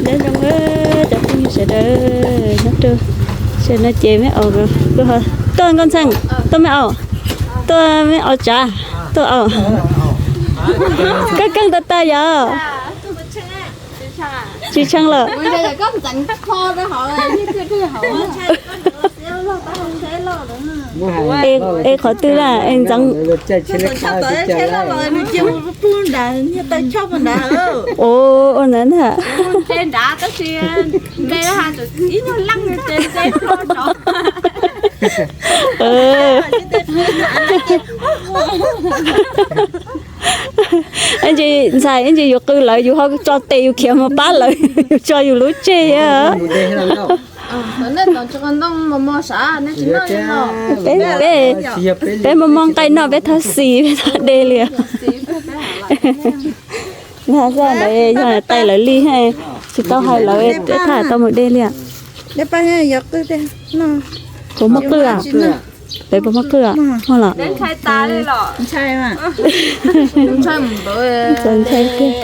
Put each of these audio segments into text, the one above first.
Nyob zoo cov phooj ywg sawv daws nyob rau sawv no ces me aus tuaj, Nkauj Ntxhee, tuaj me aus, tuaj me aus tsav, tuaj aus. Koj keej tag tag yom. Tsis tshee lawm. Es qhov twg na es ntxeev? Ua ua ntawd na. Ntxhais, ib ntsis yus qw lawv yus ho tso tes yus khiav mus pab lawv, yus tso yus lub tseg. Peb, peb mos mos nqaij noj peb thov xis peb thov de li. Ntawd yog tais lawv li, tsis tau hais lawv, peb tham tau mus de li. Puas muaj qwj? Peb puas muaj qwj? Muaj los? Ntxhais tiag.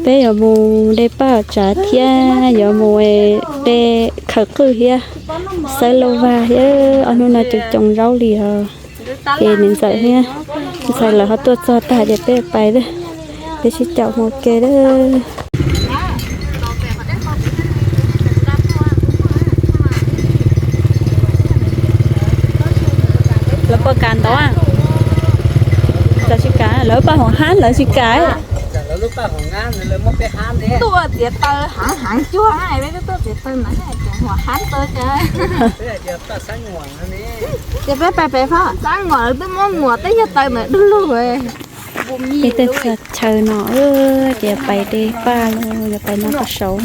Peb yuav mus de paj tsav thiab yuav mus de khaws qwj thiab, xawb lauj vag thiab, ob hnub no coo coo zaub li os. Ces niam ntxawm thiab ntxhais lawv ho tuaj txog tag ces peb pais, peb sib caum mus ua ke. Lawv puas kam ntawd? Lawv tsis kam, lawv paj huam hab lawv tsis kam. Tuaj txiav taw heev heev cuag, peb tuaj txiav taw mas huam hab taw cas. Ces peb pais pem fab xab nguam twb muab nguam tej nyuag taw ntawd dub lug. Peb tej txhia chaw no ces pais de paj los yog pais no paj saud.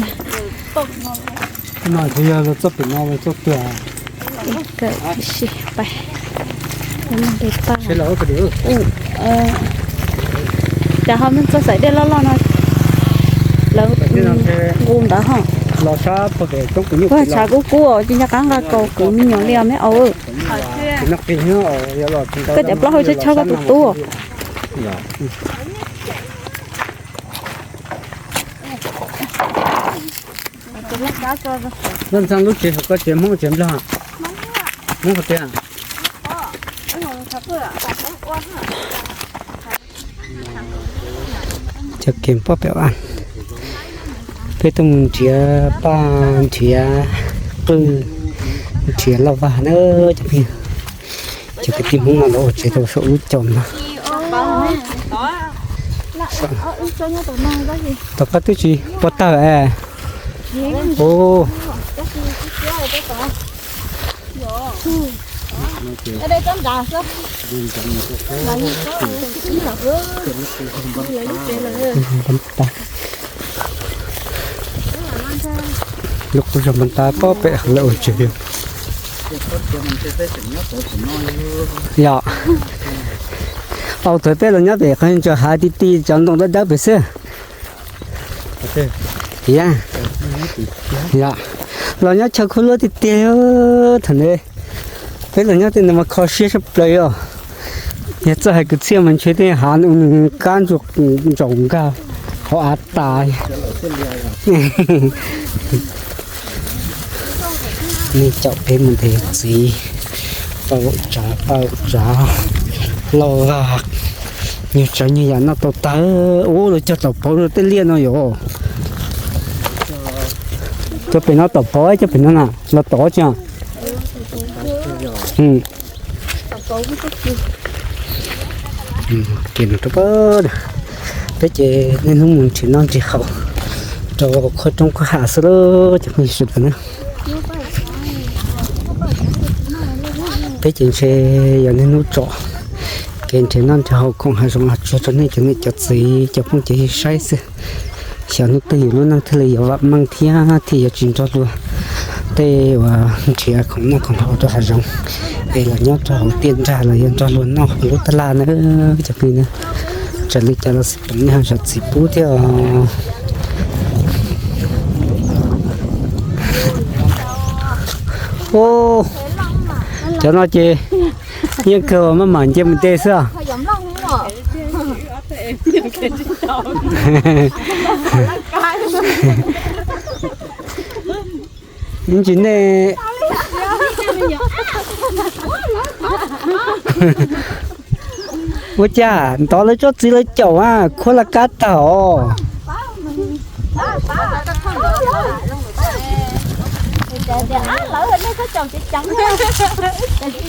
Peb de paj. Cas ho muaj txoj xaim dej loj loj no, lawv nqus ntawd ho. Tshav kub kub ces nco qab nqa kaus kwv me nyuam li os me aus. Koj cov plaub hau chob chob koj tus tub. Nkauj Ntxhee, lub tsev hauv koj tsev Hmoob tsev Nplog? Hmoob qhov twg? Cov kev poj pem, peb tuaj mus nrhiav paj, nrhiav qwj, nrhiav lauj vag na cov phooj ywg. Cov kwv tij Hmoob no lawv ua tsev rau saum lub caum no. Tom qab twb tsis puas tawg es. Lub qub zog npab tab poj pem lawv ua tsev. Yog, au, thaum peb los nyob pem qhov ntsa hav ti ti cov ntoo dawb dawb pem xwb. Tiag, yog, los nyob chaw khuab luab tiag tiag. Thaum ntawd peb los nyob tej ntawd mas kho siab sab plaws os. Yog txawj hais kwv txhiaj mas ntshe tej hav nws qab ntsaum nkag hauv av tas. Nej caum peb mus ntes txiv, paj vaum tsav, paj vaum tsav, lauj vag, nyuag tsav nyuag yam noj tau tag. Ub, lawv cog taum pauv rau tej liaj no yom. Cog pem no taum pauv, cog pem no na, los tod tsis. Peb ces niaj hnub mus nrhiav noj nrhiav haus rau qhov roob qhov hav xwb lauj cov phooj ywg sawv daws na. Peb ces ntshe yog niaj hnub tsom kev nrhiav noj nrhiav haus khoom hav zoov hav tsuag rau nej cov niam cov txiv cov phooj cov ywg saib xwb. Xyov hnub twg yus lub neej thiaj li yuav vam meej thiab thiaj yuav tsis nrog luag tej uas nrhiav khoom noj khoom haus rau hav zoov es los nyob rau hauv tiaj nrag los yog nrog luag noj hauv lub tab laj na cov phooj ywg na. Txawm li cas los xij peem nej ho zam txim pub thiab os. Cov no ces yeej kawg maj mam nce mus de xwb. Os, tus Ib ntsis nej ua cas ntov lawv tsob txiv lawv caum a, khuab laj kab tag os.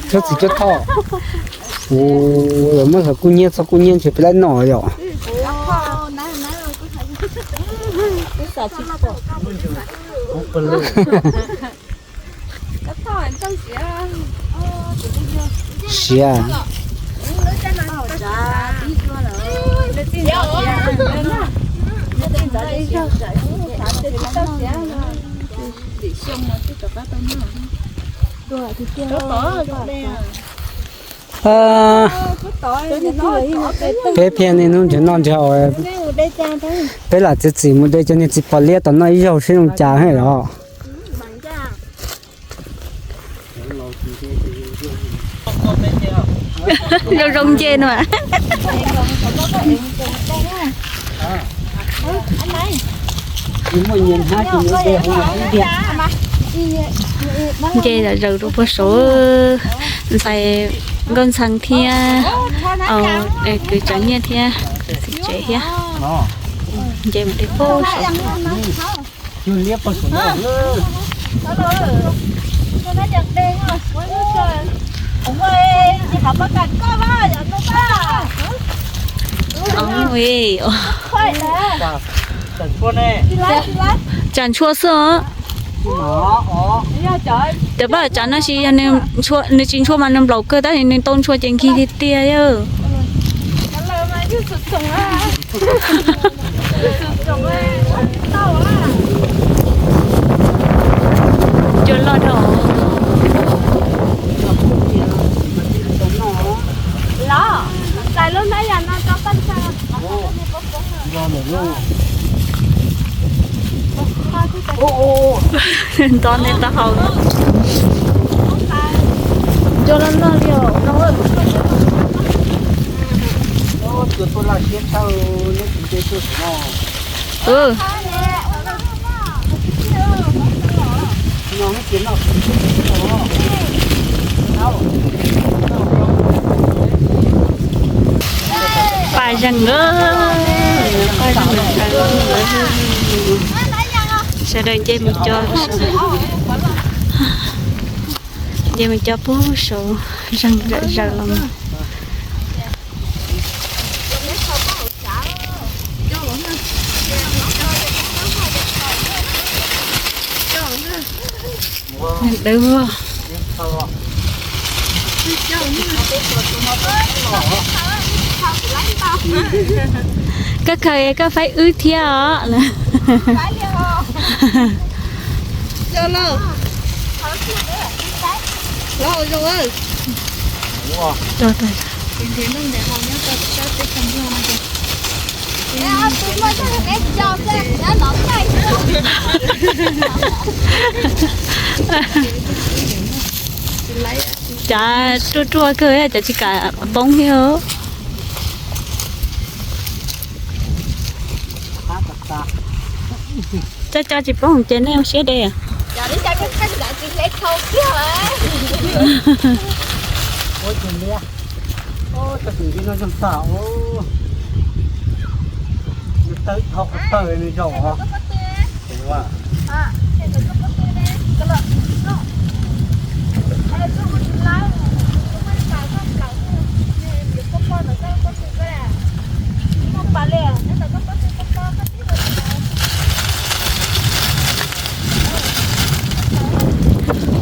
Tsob txiv tsob thoj. Ua, muab hlawv kub hnyiab txhob kub hnyiab ntshe peb lab noj yom. Siav. Peb phiaj niaj hnub nrhiav noj nrhiav haus, peb lam txiav txim mus de cov niag txiv pos liab tom no ib zaug seb zoo cas heev los. Zoo zoo nce no. Nce zom zaws rau puag saud, ntxhais Nkauj Ntxhee thiab kwv Tsav Nyiaj thiab txiv tsev thiab. Nce mus rau puag saud. Tsam ntshua xwb os. Cov paj tsam no tsis yog nws tsis ntshua mas nws nplaum kawg, tab sis nws tau ntshua ces nkig tiag tiag yawg. Cua loj dhau. Nto nej taub hau. Cua loj loj li os. Paj zeeg, paj zeeg lawm. Sawv daws nce mus co, nce mus co puag saud, zeeg zawm zaws los. Dawb vog. Koj khaws koj faib wb thiab os. Cav ruaj ruaj kawg, cav tsis kam poob thiab. Cov cov tsis poob ces nej ua siab de.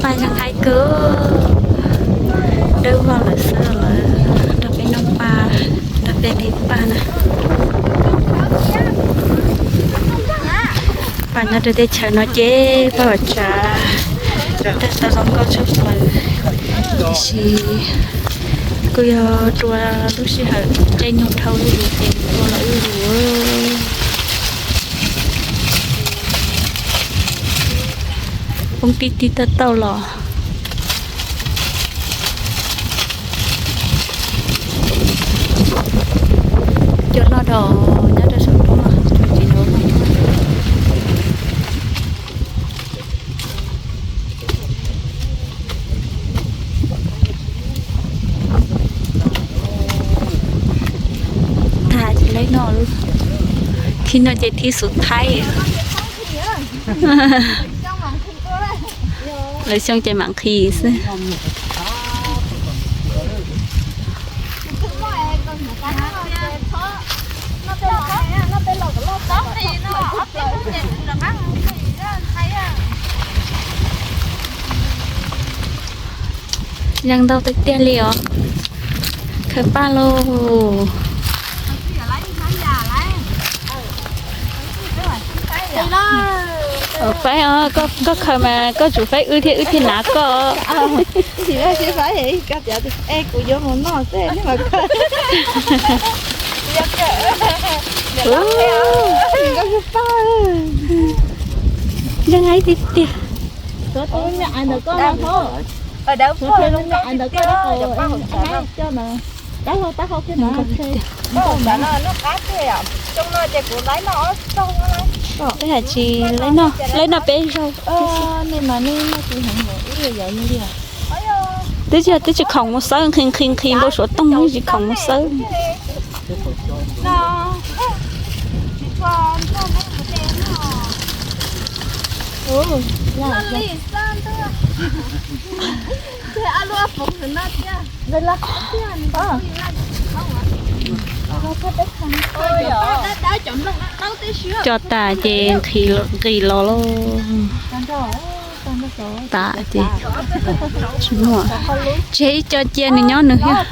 Paj zeeg haib kawg, dawb vog lawm xwb lawm. Nrog peb noj paj, nrog peb noj paj na. Paj nyob rau teb chaws no ces paj vam tsav, tau zoo nkauj tshaj plaws. Tiam sis kuj yog rua lub sij hawm caij nyoog dhau zuj zus ces rua los zuj zus. Poob tib tib tauj tauj los. Cua loj dhau nyob rau saum roob no, tsis nyob. Tib no ces thib xus thaib. Lawv xyoo ces mam nqhis xwb. Yeej ntau tiag tiag li os. Khaws paj lauj. Faib os, koj khaws mas koj tsum faib wb thiab wb thiaj hnav koj. Kuv yuav mus noj xwb, yeej ib tiag tiag. Peb hais tsis, lawv noj peb zaug. Twb tsis, twb tsis khoom mus xawb, nqhis nqhis nqhis npau suav toog tsis khoom mus xawb. Cog tas ces nqis los lauj. Tas ces tsis muaj, tseg ib co cia nws nyob nws thiab.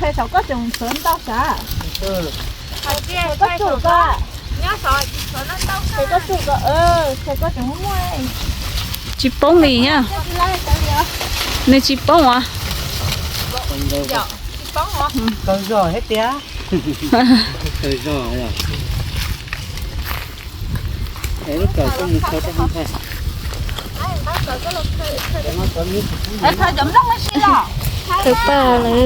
Tsis poob li thiab. Nws tsis poob os. Khaws paj lawm.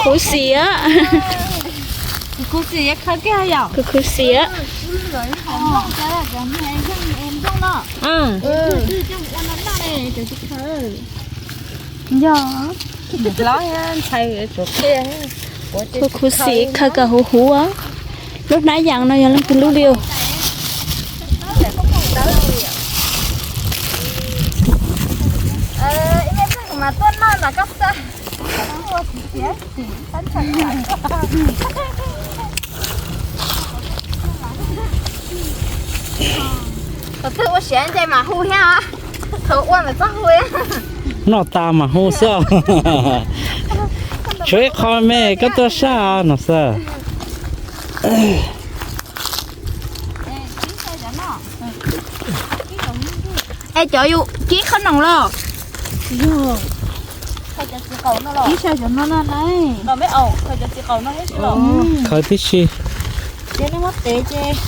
Khuv xim. Khuv xim. Khuv xim khaws kom huv huv. Lub hnab yas no yog leej twg lub view? Thaum twg ua siav ntshe mas hu thiab. Thaum ua mas txhob hu. Noj tas mas hu xwb. Tshuav ib qho me koj tuaj saj no xwb. Es cov yus kib qhob noom los? Kib saib cov no na. Khaws tib si. Ces nej muab tev ces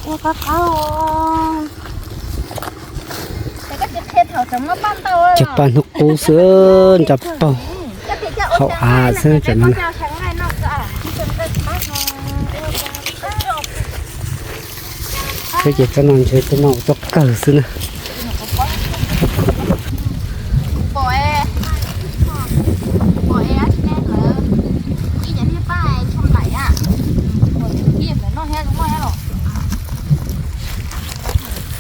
ua qab qab. Cov paj hnub qub xwb, nrog paug hauv av xwb cov no. Peb ces tsob no ntshe tej no tuaj kawg xwb na.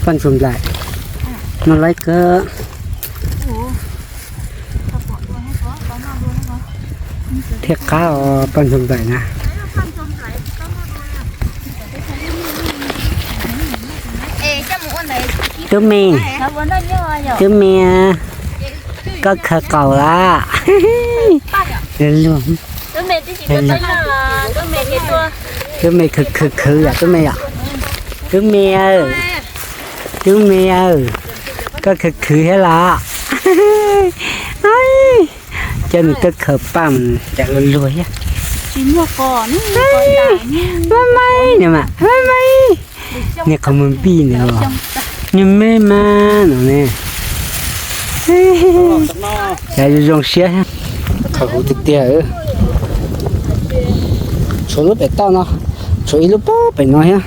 Paj ntxoov nplaim, no laib kawg. Thiab qab os paj ntxoov nplaim na. Tub me, tub me, koj khaws qaum lawm. Tub me khwv khwv khwv yom tub me yom. Tub me, tub me, koj khwv khwv thiab los? Coj nws tuaj khaws paj mas cas luag luag thiab. Maj maib no mas maj maib, niag qhov muag npij no, niag me mas no ne. Cas zoo zoo siab thiab. Khaws huv tiag tiag. Tshuav lub pem toj no, tshuav ib lub pem no thiab.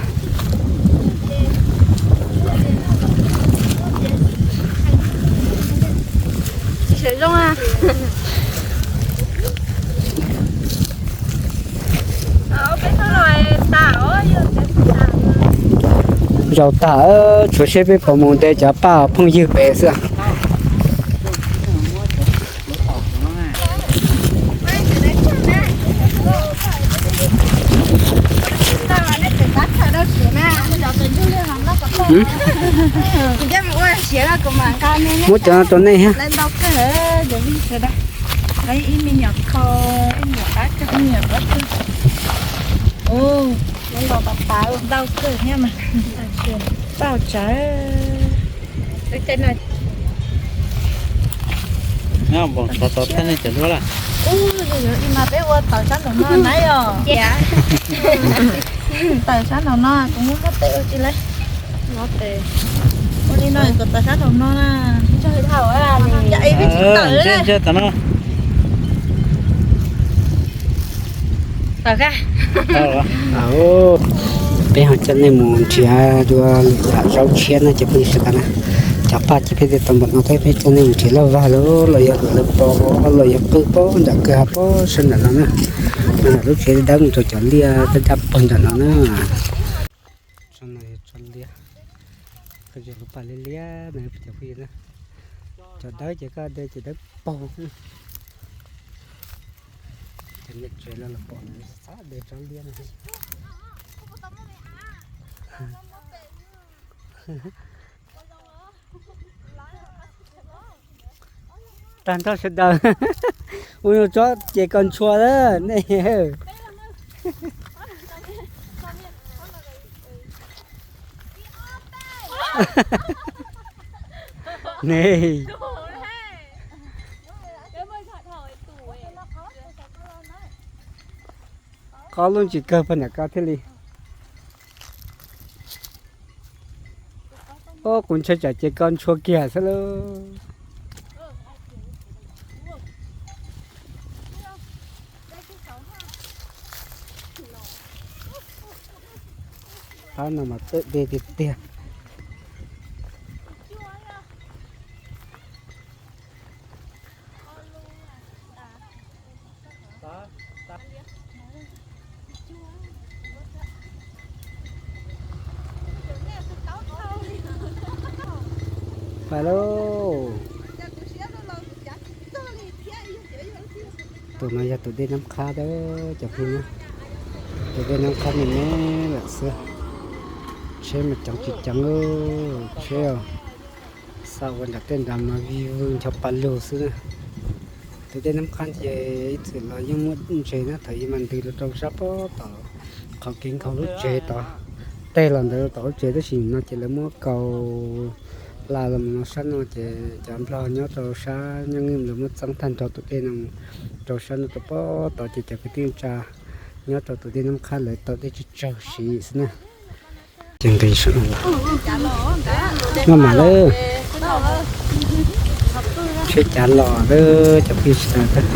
Zaum tag, tshuav seb peb puas mus ntes cov paj phooj ywg pem xwb. Muab cov no rau nej ha. Ntau kawg, ntau kawg. Tau tsawv. Tov tau thaj nej cov duab lawm. Mas peb ua tawm sab nraum no na yom. Tawm sab nraum no kuv muab muab tes ua tsis lawm. Ua li no kom tawm sab nraum no na. Peb ho coj nej mus nrhiav dua lwm yam zaub tshiab no ces peb sawv daws na. Cov paj ces peb tau npaum no thiab, peb coj nej mus nrhiav loj vag los los yog lawv pov los yog qwj pab nram kawg hav pab sab nram no na. Nram lub tsev dawb mus rau cov liaj daj daj pawg nram no na. Tso liaj, qhov lub pas liab liab no cov phooj ywg na. Cov dawb ces koj de ces dawb paug. Cov niam tsev los los pom xav de tsob liab no. Tag nrho sawv daws ua tsob ces koj ntshua nej. Qhov lub ntsis kawg pog nram ko thiaj li. Ob, kuv ntshai tsam ces koj ntshua kiag xwb lauj. Qab no mas tawm dej tiag tiag. Pais lauj. Tus no yog tus dej Nab Qhab, cov phooj ywg, tus dej Nab Qhab me me lawm xwb. Tsheb mas ceev tsis ceev, tsheb os. Xa ua nram tej nrad mas vij vwg ncho pa lug xwb na. Tus dej Nab Qhab ces ib txwm los yeej muaj ntses na, thaum ub mas ntws los rau sab pob tom qhov kev nkhaus lub tsev tod, teg los ntawd tom lub tsev, tab sis no ces lawv muab kaus hla los mus no sab no ces cov Nplog nyob rau sab nyob nqis lawv muab txeeb tag nrho tus dej no mus rau sab no rau pob tod ces cov kwv tij neej tsa nyob rau tus dej Nab Qhab lawv tau dej tsawg tsawg siv xwb na. Ces nqis saum no los, maj mam lawm. Tsheb cav los lawm cov phooj ywg sawv daws.